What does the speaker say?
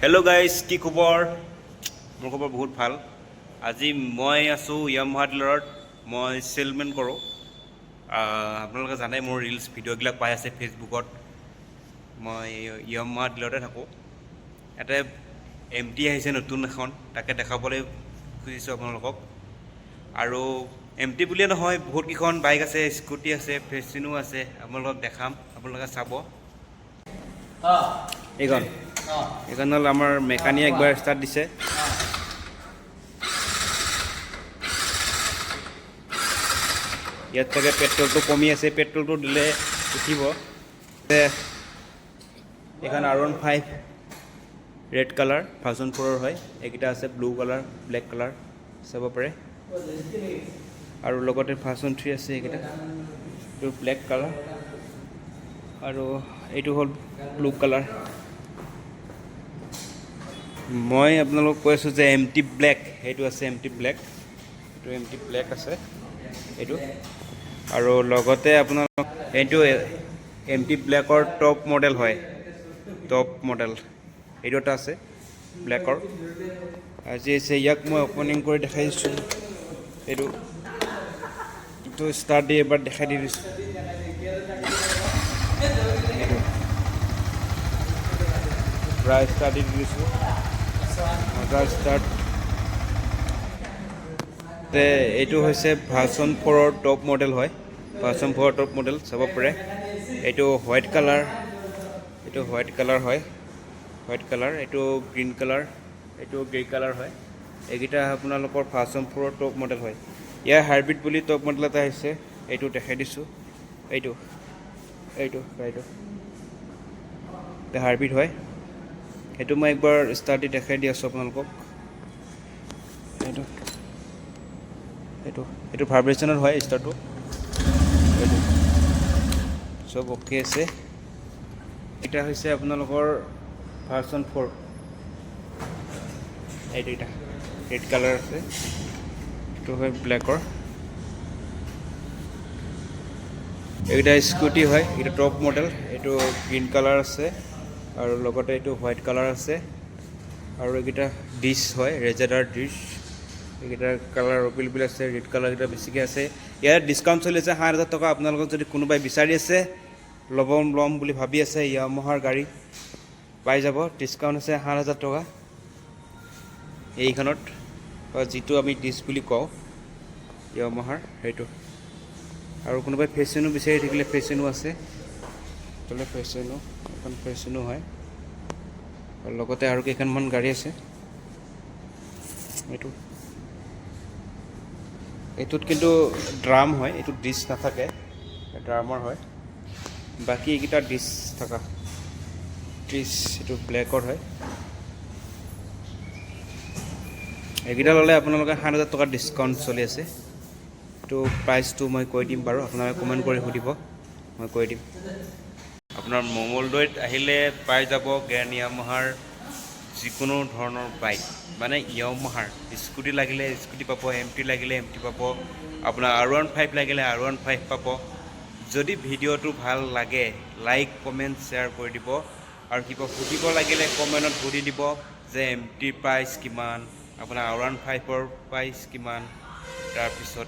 Hello' guys, কি খবৰ? মোৰ খবৰ বহুত ভাল। আজি মই আছোঁ য়ামাহা ডিলাৰত। মই চেলমেন কৰোঁ। আপোনালোকে জানে, মোৰ ৰিলচ ভিডিঅ'বিলাক পাই আছে ফেচবুকত। মই য়ামাহা ডিলাৰতে থাকোঁ। ইয়াতে এম টি আহিছে নতুন এখন, তাকে দেখাবলৈ খুজিছোঁ আপোনালোকক। আৰু এম টি বুলিয়ে নহয়, বহুতকেইখন বাইক আছে, স্কুটি আছে, ফেচিনো আছে। আপোনালোকক দেখাম, আপোনালোকে চাব। এইখন এইখন হ'ল আমাৰ মেকানিক, একবাৰ ষ্টাৰ্ট দিছে। ইয়াত চাগে পেট্ৰলটো কমি আছে, পেট্ৰলটো দিলে উঠিব। এইখন R15 red colour, version ফ'ৰৰ হয়। এইকেইটা আছে ব্লু কালাৰ, ব্লেক কালাৰ, চাব পাৰে। আৰু লগতে ভাৰ্চন থ্ৰী আছে এইকেইটা। এইটো ব্লেক কালাৰ আৰু এইটো হ'ল ব্লু কালাৰ। মই আপোনালোকক কৈ আছোঁ যে এম টি ব্লেক, সেইটো আছে এম টি ব্লেক। এইটো এম টি ব্লেক আছে এইটো। আৰু লগতে আপোনালোক এইটো এম টি ব্লেকৰ টপ মডেল হয়, টপ মডেল এইটো এটা আছে ব্লেকৰ। আজি আছে, ইয়াক মই অ'পেনিং কৰি দেখাই দিছোঁ। এইটো এইটো ষ্টাৰ্ট দি এবাৰ দেখাই দি দিছোঁ। এইটো পূৰা ষ্টাৰ্ট দি দিছোঁ, মজা ষ্টাৰ্ট। তে এইটো হৈছে ভাৰ্চন ফ'ৰৰ টপ মডেল হয়। ভাৰ্চন ফ'ৰৰ টপ মডেল চাব পাৰে। এইটো হোৱাইট কালাৰ, এইটো হোৱাইট কালাৰ হয়, হোৱাইট কালাৰ। এইটো গ্ৰীণ কালাৰ, এইটো গ্ৰে কালাৰ হয়। এইকেইটা আপোনালোকৰ ভাৰ্চন ফ'ৰৰ টপ মডেল হয়। ইয়াৰ হাইব্ৰিড বুলি টপ মডেল এটা আহিছে, এইটো দেখাই দিছোঁ। এইটো এইটো এইটো হাইব্ৰিড হয়। সেইটো মই একবাৰ ষ্টাৰ্ট দি দেখাই দি আছোঁ আপোনালোকক। এইটো এইটো এইটো ভাইব্ৰেশ্যনত হয় ষ্টাৰ্টটো। এইটো চব অ'কে আছে। এটা হৈছে আপোনালোকৰ ভাৰ্চন ফ'ৰ। এইটো এটা ৰেড কালাৰ আছে, এইটো হয় ব্লেকৰ। এইকেইটা স্কুটি হয়। এইটো টপ মডেল, এইটো গ্ৰীণ কালাৰ আছে আৰু লগতে এইটো হোৱাইট কালাৰ আছে। আৰু এইকেইটা ডিছ হয়, ৰেজেডাৰ ডিছ। এইকেইটাৰ কালাৰ এভেইলেবল আছে। ৰেড কালাৰকেইটা বেছিকৈ আছে। ইয়াত ডিছকাউণ্ট চলি আছে 7,000 টকা। আপোনালোকক যদি কোনোবাই বিচাৰি আছে, ল'ব ল'ম বুলি ভাবি আছে য়ামাহাৰ গাড়ী, পাই যাব। ডিছকাউণ্ট আছে 7,000 টকা এইখনত, বা যিটো আমি ডিছ বুলি কওঁ য়ামাহাৰ সেইটো। আৰু কোনোবাই ফেচিনো বিচাৰি থাকিলে ফেচিনো আছে। এইফালে ফেচিনো, এখন ফেচিনো হয়। আৰু লগতে আৰু কেইখনমান গাড়ী আছে। এইটো এইটোত কিন্তু ড্ৰাম হয়, এইটোত ডিছ নাথাকে, ড্ৰামৰ হয়। বাকী এইকেইটা ডিছ থকা ডিছ। এইটো ব্লেকৰ হয়। এইকেইটা ল'লে আপোনালোকে 7,000 টকা ডিছকাউণ্ট চলি আছে। এইটো প্ৰাইচটো মই কৈ দিম বাৰু, আপোনালোকে কমেণ্ট কৰি সুধিব, মই কৈ দিম। আপোনাৰ মঙলদৈত আহিলে পাই যাব গ্ৰেণ্ড য়ামাহাৰ যিকোনো ধৰণৰ বাইক, মানে য়ামাহাৰ স্কুটি লাগিলে স্কুটি পাব, এম টি লাগিলে এম টি পাব, আপোনাৰ R15 লাগিলে R15 পাব। যদি ভিডিঅ'টো ভাল লাগে, লাইক, কমেণ্ট, শ্বেয়াৰ কৰি দিব। আৰু কিবা সুধিব লাগিলে কমেণ্টত সুধি দিব যে এম টিৰ প্ৰাইচ কিমান, আপোনাৰ R15ৰ প্ৰাইচ কিমান। তাৰপিছত